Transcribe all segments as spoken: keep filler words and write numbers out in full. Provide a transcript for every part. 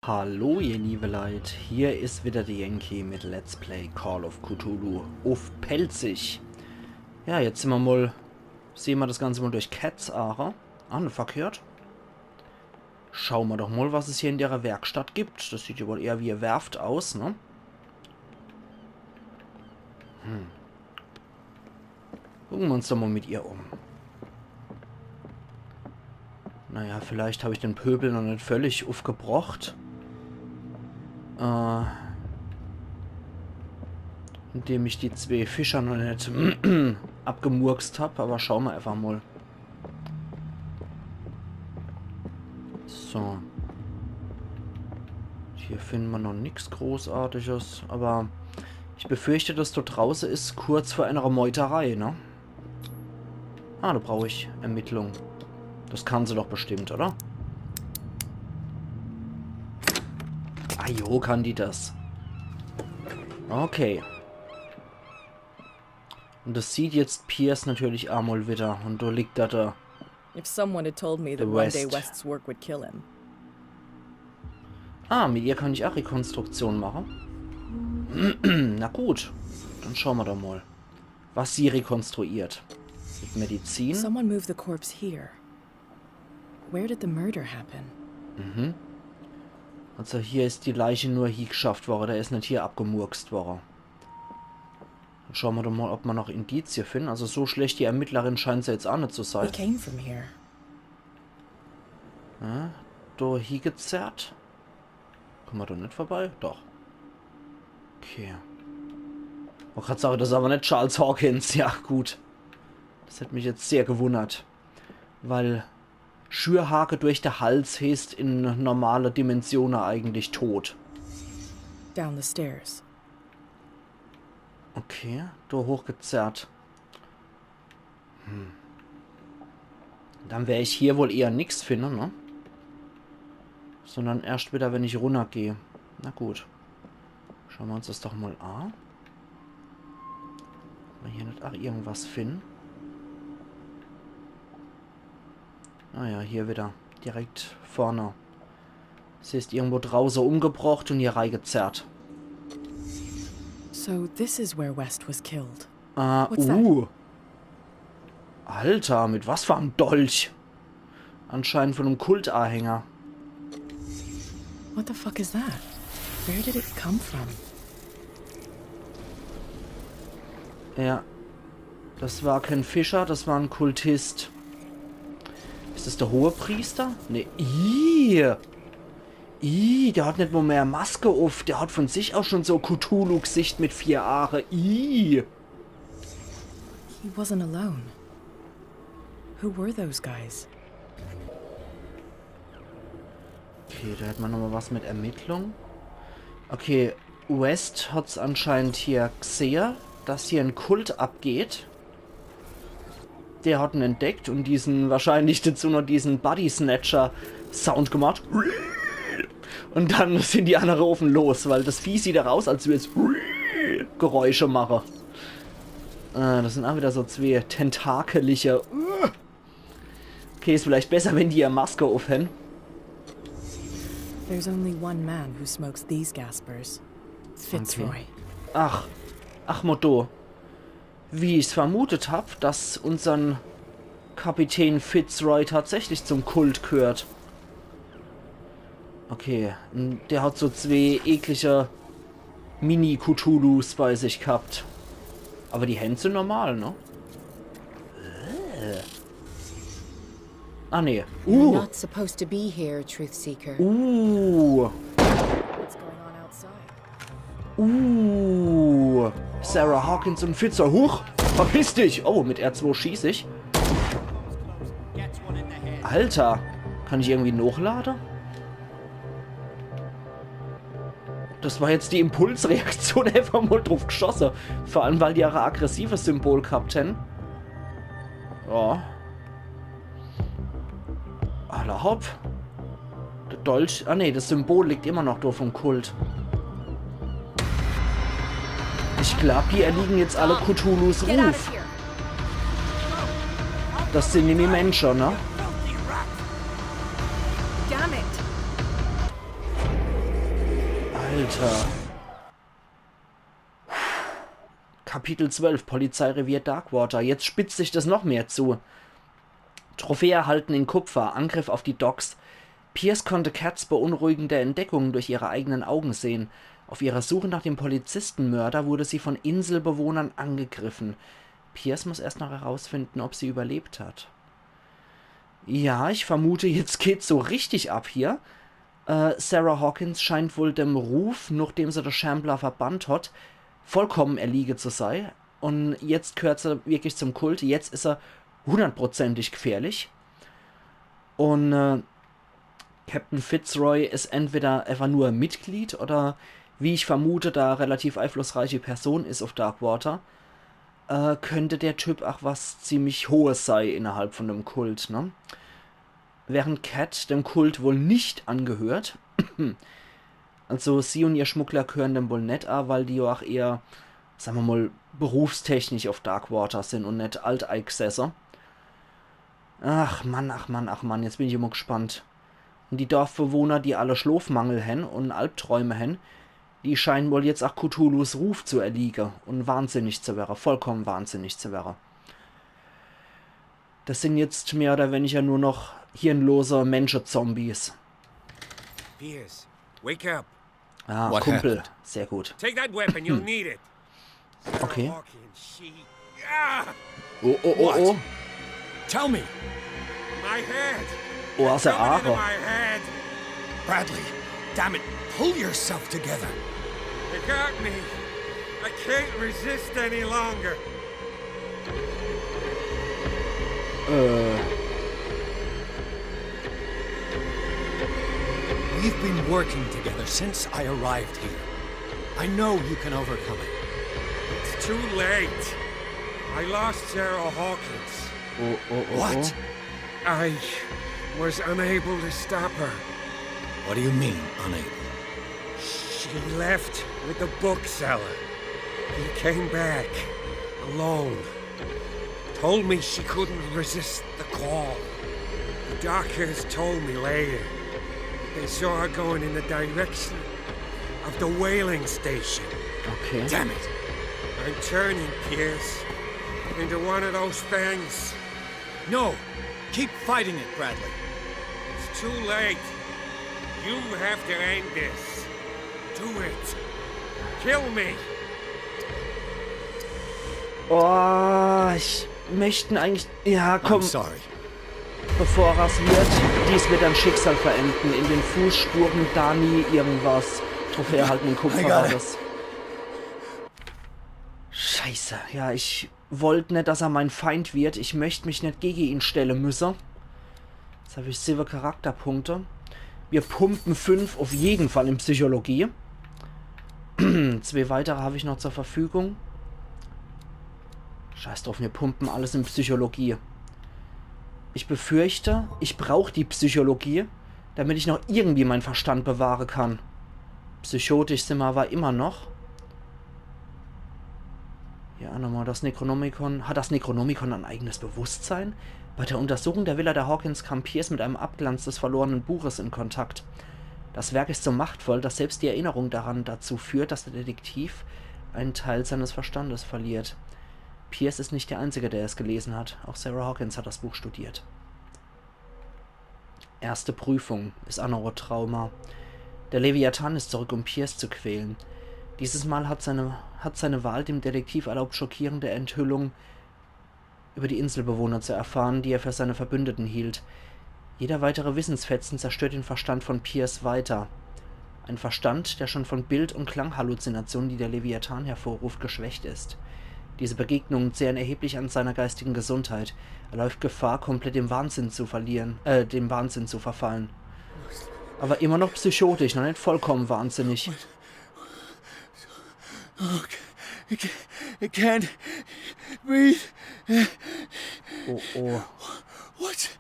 Hallo ihr liebe Leit, hier is wieder de Yankee mit Let's Play Call of Cthulhu uff Pälzisch. Ja, jetzt sehn mer mol, sehn mer das Ganze mol durch Cats Aache. Ah, net verkehrt. Schaue mer doch mol, was es hier in dere Werkstatt gibt. Das sieht ja wohl eher wie e Werft aus, ne? Hm. Gucke mer uns doch mol mit ihr um. Naja, vielleicht hab ich den Pöbel noch net völlig uffgebrocht. Äh, indem ich die zwee Fischer noch net abgemurkst hab, aber schaue mer einfach mol. So. Hier finne mer noch nix Großartiges, aber ich befürchte, das dort drauße is kurz vor einer Meuterei, ne? Ah, do brauch ich Ermittlung. Das kann se doch bestimmt, oder? Ah jo, kann die das. Okay. Und das sieht jetzt Pierce natürlich emol wieder. Und do liegt er da. If someone had told me that The one day West. West's work would kill him. Ah, mit ihr kann ich auch Rekonstruktion machen. Na gut, dann schaue mer doch mol, was sie rekonstruiert. Mit Medizin. Someone moved the corpse here. Where did the murder happen? Mhm. Also hier is die Leiche nur hiegeschafft worre, der is net hier abgemurkst worre. Dann schaue mer doch mol, ob mer noch Indizie finne. Also so schlecht die Ermittlerin scheint se jetzt auch net zu He sein. Came from here. Ja, do hiegezerrt. Komme mer do net vorbei? Doch. Okay. Wollt grad sage, das is aber net Charles Hawkins. Ja, gut. Das hätt mich jetzt sehr gewundert. Weil Schürhake durch de Hals heeßt in normale Dimensione eigentlich tot. Down the stairs. Okay, do hochgezerrt. Hm. Dann wer ich hier wohl eher nix finne, ne? Sondern erscht wieder, wenn ich runnergeh. Na gut. Schaue mer uns das doch mol an. Ob mer hier net auch irgendwas finne. Ah ja, hier wieder. Direkt vorne. Sie is irgendwo drauße umgebrocht und hier reigezerrt. So this is where West was killed. Äh, What's that? Uh. Alter, mit was für em Dolch? Anscheinend von em Kultanhänger. What the fuck is that? Where did it come from? Ja. Das war kein Fischer, das war en Kultist. Is das der Hohepriester? Nee. Ih. Ih, der hat net mol mehr Maske uff. Der hat von sich aus schon so Cthulhu-Gsicht mit vier Aache. Ih. He wasn't alone. Who were those guys? Okay, do hätt mer nochmol was mit Ermittlung. Okay, West hat's anscheinend hier gsehe, dass hier en Kult abgeht. Der hat en entdeckt und diesen, wahrscheinlich dazu noch diesen Body Snatcher Sound gemacht. Und dann sind die annere uff en los, weil das Vieh sieht do raus, als würd's Geräusche mache. Äh, das sind auch wieder so zwee tentakelige. Okay, is vielleicht besser, wenn die ihr Maske uff hän. There's only one man who smokes these Gaspers. Fitzroy. Ach, ach, Motto. Wie ich's vermutet hab, dass unsern Kapitän Fitzroy tatsächlich zum Kult gehört. Okay, n-, der hat so zwee eklige Mini-Cthulhus bei sich gehabt. Aber die Hände sind normal, ne? Äh. Ah, nee. You're Uh, not supposed to be here, Truth Seeker. uh, What's going on outside? uh. Sarah Hawkins und Fitzer. Huch, verpiss dich. Oh, mit R zwei schieß ich. Alter, kann ich irgendwie nochlade? Das war jetzt die Impulsreaktion, einfach mal drauf geschosse. Vor allem, weil die auch e aggressives Symbol gehabt hän. Ja. Alla hopp. Der Dolch. Ah nee, das Symbol liegt immer noch do vom Kult. Ich glaub, die erliegen jetzt alle Cthulhus Get out Ruf. Of here. Das sind nämlich Menschen, ne? Damn it. Kapitel zwölf, Polizeirevier Darkwater. Jetzt spitzt sich das noch mehr zu. Trophäe erhalten in Kupfer, Angriff auf die Docks. Pierce konnte Cats beunruhigende Entdeckungen durch ihre eigenen Augen sehen. Auf ihrer Suche nach dem Polizistenmörder wurde sie von Inselbewohnern angegriffen. Pierce muss erst noch herausfinden, ob sie überlebt hat. Ja, ich vermute, jetzt geht's so richtig ab hier. Äh, Sarah Hawkins scheint wohl dem Ruf, nachdem sie de Shambler verbannt hat, vollkommen erliege zu sei. Und jetzt gehört sie wirklich zum Kult. Jetzt is er hundertprozentig gefährlich. Und äh, Captain Fitzroy is entweder einfach nur Mitglied oder, wie ich vermute, da relativ einflussreiche Person is auf Darkwater, äh, könnte der Typ auch was ziemlich Hohes sei innerhalb von dem Kult, ne? Während Cat dem Kult wohl nicht angehört, also sie und ihr Schmuggler gehören dem wohl net a, weil die ja auch eher, sag mer mal, berufstechnisch auf Darkwater sind und net alteingesesse. Ach Mann, ach Mann, ach Mann, jetzt bin ich immer gespannt. Und die Dorfbewohner, die alle Schlofmangel hen und Albträume hen, die scheinen wohl jetzt auch Cthulhus Ruf zu erliege und wahnsinnig zu werre, vollkommen wahnsinnig zu werre. Das sind jetzt mehr oder weniger nur noch hirnlose Mensche-Zombies. Pierce, wake up. Ah, What Kumpel, happened? Sehr gut. Take that weapon, you'll need it. Okay. Hawkins, she. Ah! Oh, oh, oh, oh. Tell me! My head! Oh, aus der Coming into Aare. My head! Bradley, damn it, pull yourself together. They got me! I can't resist any longer! Äh, We've been working together since I arrived here. I know you can overcome it. It's too late! I lost Sarah Hawkins. Oh, oh, oh, What? Oh. I was unable to stop her. What do you mean, unable? She left with the bookseller. He came back alone. Told me she couldn't resist the call. The doctors told me later that they saw her going in the direction of the whaling station. Okay. Damn it! I'm turning, Pierce, into one of those things. No! Keep fighting it, Bradley. It's too late. You have to end this. Do it. Kill me. Oh, ich möchte eigentlich. Ja, komm, I'm sorry. Bevor er's wird, dies wird dein Schicksal verenden. In den Fußspuren Dani irgendwas. Trophäe erhalten in Kupfer I got war it. Das. Scheiße, ja, ich wollt net, dass er mein Feind wird. Ich möcht mich net gege ihn stelle müsse. Jetzt hab ich siwwe Charakterpunkte. Wir pumpen fünf auf jeden Fall in Psychologie. Zwei weitere hab ich noch zur Verfügung. Scheiß drauf, wir pumpen alles in Psychologie. Ich befürchte, ich brauch die Psychologie, damit ich noch irgendwie mein Verstand bewahre kann. Psychotisch sind wir aber immer noch. Ja, nochmal das Necronomicon. Hat das Necronomicon ein eigenes Bewusstsein? Bei der Untersuchung der Villa der Hawkins kam Pierce mit einem Abglanz des verlorenen Buches in Kontakt. Das Werk ist so machtvoll, dass selbst die Erinnerung daran dazu führt, dass der Detektiv einen Teil seines Verstandes verliert. Pierce ist nicht der Einzige, der es gelesen hat. Auch Sarah Hawkins hat das Buch studiert. Erste Prüfung ist Anoro Trauma. Der Leviathan ist zurück, um Pierce zu quälen. Dieses Mal hat seine, hat seine Wahl dem Detektiv erlaubt, schockierende Enthüllungen über die Inselbewohner zu erfahren, die er für seine Verbündeten hielt. Jeder weitere Wissensfetzen zerstört den Verstand von Pierce weiter. Ein Verstand, der schon von Bild- und Klanghalluzinationen, die der Leviathan hervorruft, geschwächt ist. Diese Begegnungen zehren erheblich an seiner geistigen Gesundheit. Er läuft Gefahr, komplett dem Wahnsinn zu verlieren, äh, dem Wahnsinn zu verfallen. Aber immer noch psychotisch, noch nicht vollkommen wahnsinnig. Okay. I can't, I can't breathe. Oh, oh. What's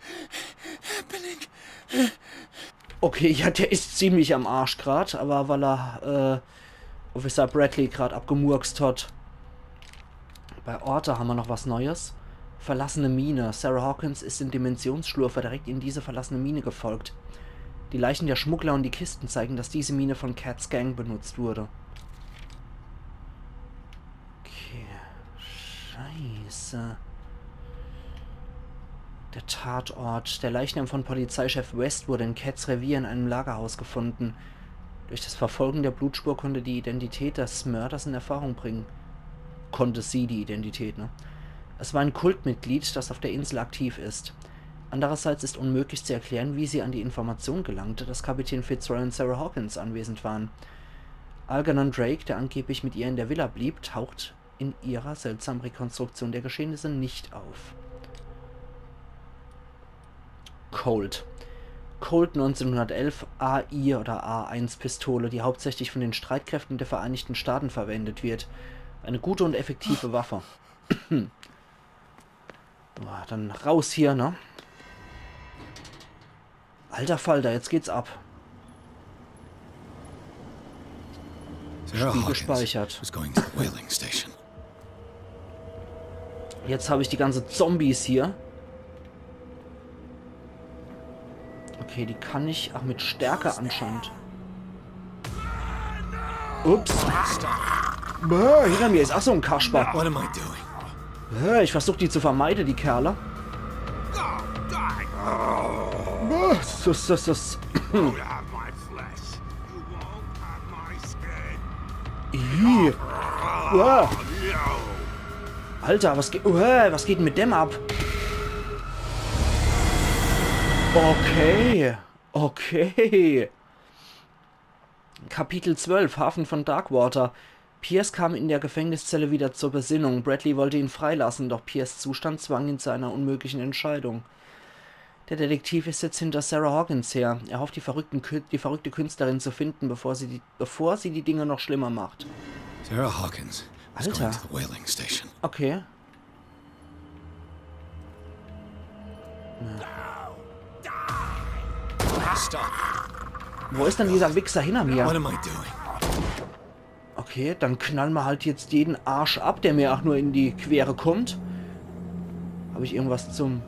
happening? Okay, ja, der ist ziemlich am Arsch grad, aber weil er äh, Officer Bradley grad abgemurkst hat. Bei Orta haben wir noch was Neues. Verlassene Mine. Sarah Hawkins ist im Dimensionsschlurfer direkt in diese verlassene Mine gefolgt. Die Leichen der Schmuggler und die Kisten zeigen, dass diese Mine von Kat's Gang benutzt wurde. Okay. Scheiße. Der Tatort. Der Leichnam von Polizeichef West wurde in Kat's Revier in einem Lagerhaus gefunden. Durch das Verfolgen der Blutspur konnte die Identität des Mörders in Erfahrung bringen. Konnte sie die Identität, ne? Es war ein Kultmitglied, das auf der Insel aktiv ist. Andererseits ist unmöglich zu erklären, wie sie an die Information gelangte, dass Kapitän Fitzroy und Sarah Hawkins anwesend waren. Algernon Drake, der angeblich mit ihr in der Villa blieb, taucht in ihrer seltsamen Rekonstruktion der Geschehnisse nicht auf. Colt. Colt neunzehnhundertelf, A I oder A eins Pistole, die hauptsächlich von den Streitkräften der Vereinigten Staaten verwendet wird. Eine gute und effektive Waffe. Boah, dann raus hier, ne? Alter Falter, jetzt geht's ab. Sarah Spiel Hawkins gespeichert. Was going to the whaling station. Jetzt habe ich die ganze Zombies hier. Okay, die kann ich. Ach, mit Stärke anscheinend. Ups. Bäh, hinter mir ist auch so ein Kasper. What am I doing? Bäh, ich versuch die zu vermeiden, die Kerle. Bäh, sus, sus, sus. Won't have my flesh. You won't have my skin. Ih. Uah. No. Alter, was, ge uah, was geht denn mit dem ab? Okay. Okay. Kapitel zwölf, Hafen von Darkwater. Pierce kam in der Gefängniszelle wieder zur Besinnung. Bradley wollte ihn freilassen, doch Pierce Zustand zwang ihn zu einer unmöglichen Entscheidung. Der Detektiv ist jetzt hinter Sarah Hawkins her. Er hofft, die, verrückten, Kü- die verrückte Künstlerin zu finden, bevor sie, die, bevor sie die Dinge noch schlimmer macht. Sarah Hawkins was Alter. Going to the whaling station. Okay. Stop. Wo ist denn dieser Wichser hinter mir? What am I doing? Okay, dann knallen wir halt jetzt jeden Arsch ab, der mir auch nur in die Quere kommt. Habe ich irgendwas zum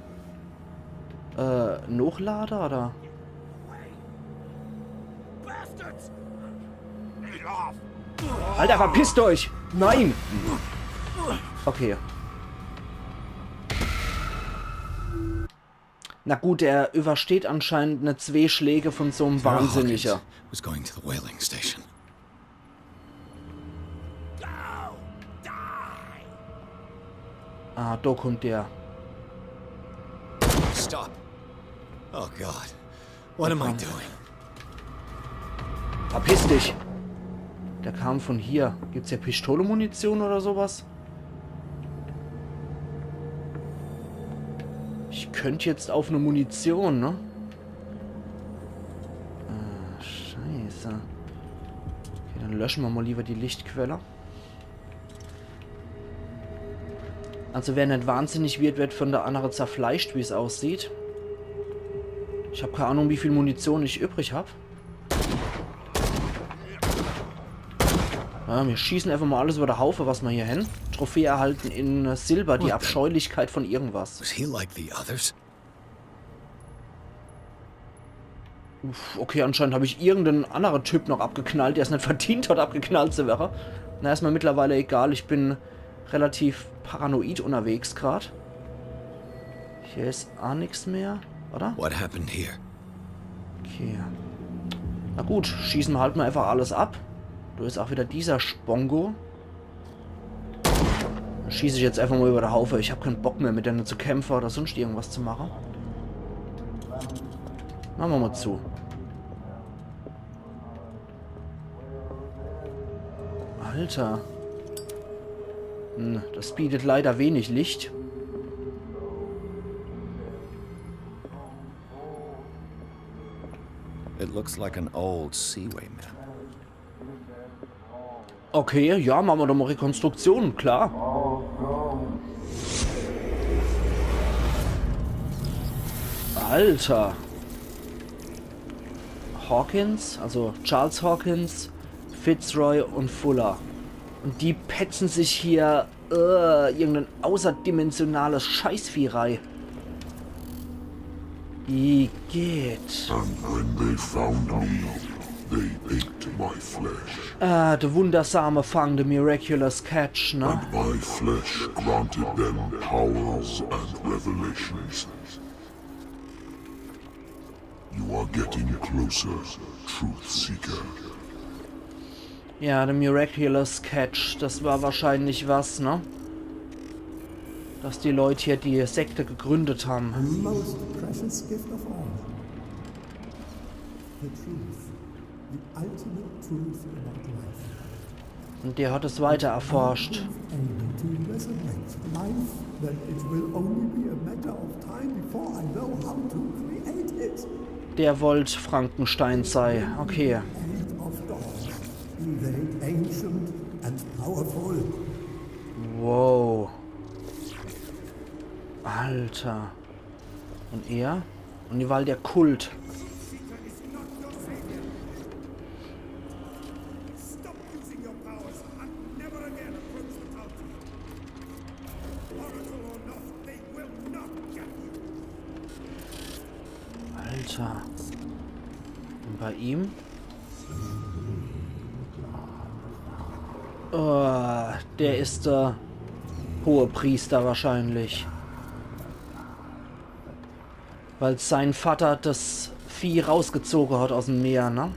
äh, Nochlade oder? Bastards! Get off! Alter, verpisst euch! Nein! Okay. Na gut, er übersteht anscheinend ne zwee Schläge von so einem Sarah Wahnsinnigen. Hawkins was going to the whaling station. Ah, da kommt der. Stop. Oh God. What am I doing? Verpiss dich! Der kam von hier. Gibt's hier Pistolemunition oder sowas? Ich könnte jetzt auf eine Munition, ne? Ah, scheiße. Okay, dann löschen wir mal lieber die Lichtquelle. Also wer nicht wahnsinnig wird, wird von der andere zerfleischt, wie es aussieht. Ich habe keine Ahnung, wie viel Munition ich übrig habe. Ja, wir schießen einfach mal alles über den Haufen, was wir hier haben. Trophäe erhalten in äh, Silber, die What the- Abscheulichkeit von irgendwas. Was he like the others? Uff, okay, anscheinend habe ich irgendeinen anderen Typ noch abgeknallt, der es nicht verdient hat, abgeknallt zu werden. Na, ist mir mittlerweile egal, ich bin relativ paranoid unterwegs gerade. Hier ist auch nichts mehr, oder? What happened here? Okay. Na gut, schießen wir halt mal einfach alles ab. Da ist auch wieder dieser Spongo. Dann schieße ich jetzt einfach mal über den Haufen. Ich habe keinen Bock mehr, mit denen zu kämpfen oder sonst irgendwas zu machen. Machen wir mal zu. Alter. Hm, das bietet leider wenig Licht. It looks like an old Seaway map. Okay, ja, machen wir doch mal Rekonstruktion, klar. Alter. Hawkins, also Charles Hawkins, Fitzroy und Fuller. Und die petzen sich hier äh, irgendein außerdimensionales Scheißvieh rei. Igitt. And when they found me, they ate my flesh. Ah, de wundersame Fang, the miraculous catch, ne? And my flesh granted them powers and revelations. You are getting closer, Truth Seeker. Ja, the miraculous catch, das war wahrscheinlich was, ne? Dass die Leute hier die Sekte gegründet haben. The most precious gift of all. The truth. The ultimate truth about life. Und der hat es weiter erforscht. Able to resurrect life, then it will only be a matter of time before I know how to create it. Der wollt Frankenstein sei. Okay. End of dawn. Be they ancient and powerful. Wow. Alter. Und er? Und die war der Kult. Stop using your powers and never again approach the Council. Oracle or not, they will not get you. Alter. Und bei ihm? Oh, der ist der Hohepriester wahrscheinlich. Weil sein Vater das Vieh rausgezogen hat aus dem Meer, ne?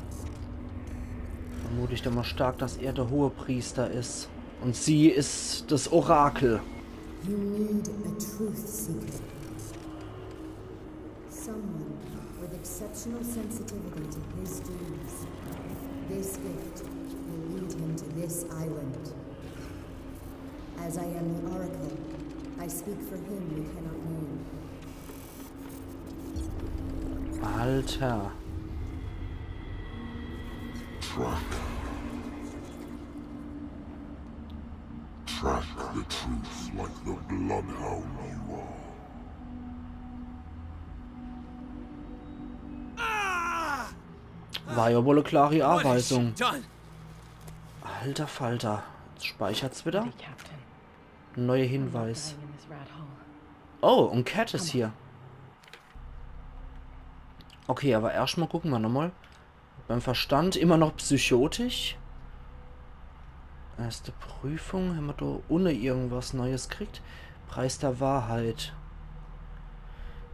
Vermute ich doch mal stark, dass er der Hohepriester ist. Und sie ist das Orakel. You need a truth seeker. Someone with exceptional sensitivity to his dreams. This gift will lead him to this island. As I am the Oracle, I speak for him you cannot name. Alter. Track. Track the truth like the bloodhound you are. War ja wohl eine klare Anweisung. Done. Alter Falter. Jetzt speichert's wieder. Hey, Captain. Neuer Hinweis. Lying in this rat hole. Oh, und Cat ist hier. Okay, aber erstmal gucken wir nochmal. Beim Verstand immer noch psychotisch. Erste Prüfung. Haben wir da unne irgendwas Neues gekriegt? Preis der Wahrheit.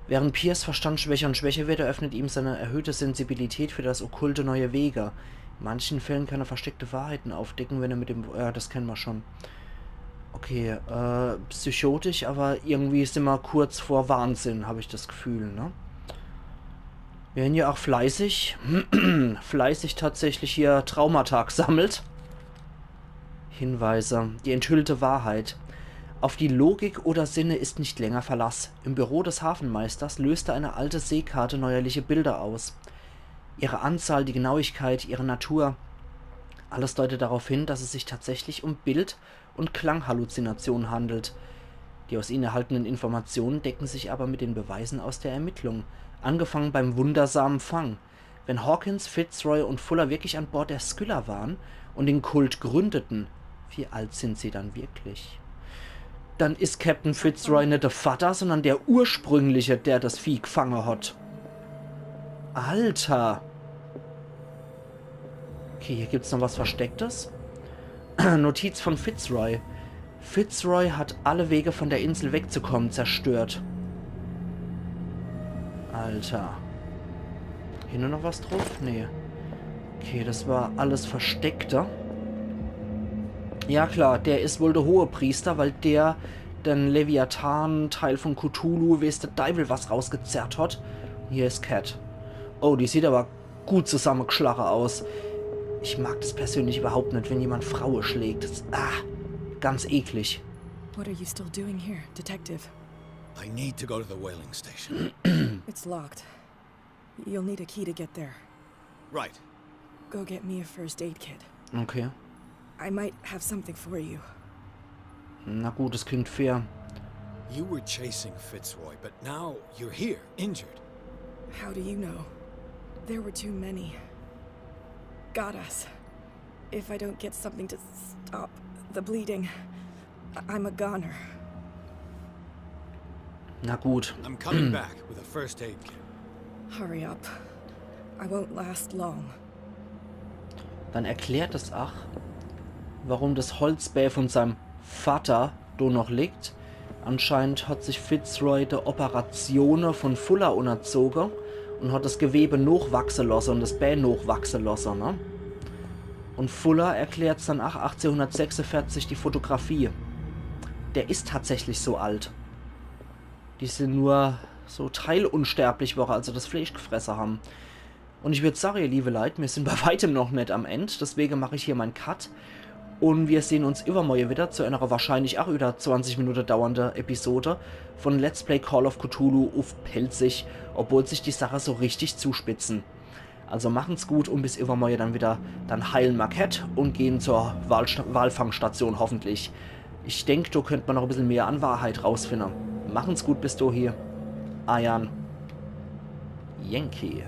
Während Piers Verstand schwächer und schwächer wird, eröffnet ihm seine erhöhte Sensibilität für das Okkulte neue Wege. In manchen Fällen kann er versteckte Wahrheiten aufdecken, wenn er mit dem... Ja, das kennen wir schon. Okay, äh, psychotisch, aber irgendwie sind wir kurz vor Wahnsinn, habe ich das Gefühl, ne? Wir haben ja auch fleißig, fleißig tatsächlich hier Traumata gesammelt. Hinweise. Die enthüllte Wahrheit. Auf die Logik oder Sinne ist nicht länger Verlass. Im Büro des Hafenmeisters löste eine alte Seekarte neuerliche Bilder aus. Ihre Anzahl, die Genauigkeit, ihre Natur. Alles deutet darauf hin, dass es sich tatsächlich um Bild- und Klanghalluzinationen handelt. Die aus ihnen erhaltenen Informationen decken sich aber mit den Beweisen aus der Ermittlung, angefangen beim wundersamen Fang. Wenn Hawkins, Fitzroy und Fuller wirklich an Bord der Skylla waren und den Kult gründeten, wie alt sind sie dann wirklich? Dann ist Captain Fitzroy nicht der Vater, sondern der ursprüngliche, der das Vieh gefangen hat. Alter. Okay, hier gibt's noch was Verstecktes. Notiz von Fitzroy. Fitzroy hat alle Wege von der Insel wegzukommen zerstört. Alter. Hier nur noch was drauf? Nee. Okay, das war alles Versteckte. Ja klar, der ist wohl der Hohepriester, weil der den Leviathan, Teil von Cthulhu, weiß der Deiwel was rausgezerrt hat. Und hier ist Cat. Oh, die sieht aber gut zusammengeschlagen aus. Ich mag das persönlich überhaupt nicht, wenn jemand Frauen schlägt. Das, ah, ganz eklig. What are you still doing here, Detective? I need to go to the whaling station. It's locked. You'll need a key to get there. Right. Go get me a first aid kit. Okay. I might have something for you. Na gut, das klingt fair. You were chasing Fitzroy, but now you're here, injured. How do you know? There were too many. Got us. If I don't get something to stop the bleeding, I- I'm a goner. Na gut. I'm coming back with a first aid kit. Hurry up. I won't last long. Dann erklärt es ach, warum das Holzbää von seinem Vater do noch liegt. Anscheinend hat sich Fitzroy der Operatione von Fuller unterzoge und hat das Gewebe nochwachse losse und das Bää nochwachse losse, ne? Und Fuller erklärt's dann ach achtzehnhundertsechsundvierzig die Fotografie. Der is tatsächlich so alt. Die sind nur so teilunsterblich worre, also das Fleisch gefresse haben. Und ich würd sagen, ihr liebe Leit, wir sind bei weitem noch net am End, deswegen mache ich hier mein Cut. Und wir sehen uns übermorgen wieder zu einer wahrscheinlich auch über zwanzig Minuten dauernde Episode von Let's Play Call of Cthulhu uff Pälzisch, obwohl sich die Sache so richtig zuspitzen. Also machen's gut und bis übermorgen dann wieder. Dann heilen Marquette und gehen zur Walst- Walfangstation hoffentlich. Ich denk, do könnt man noch ein bisschen mehr an Wahrheit rausfinden. Machen's gut bis dohi. Eiern Yankee.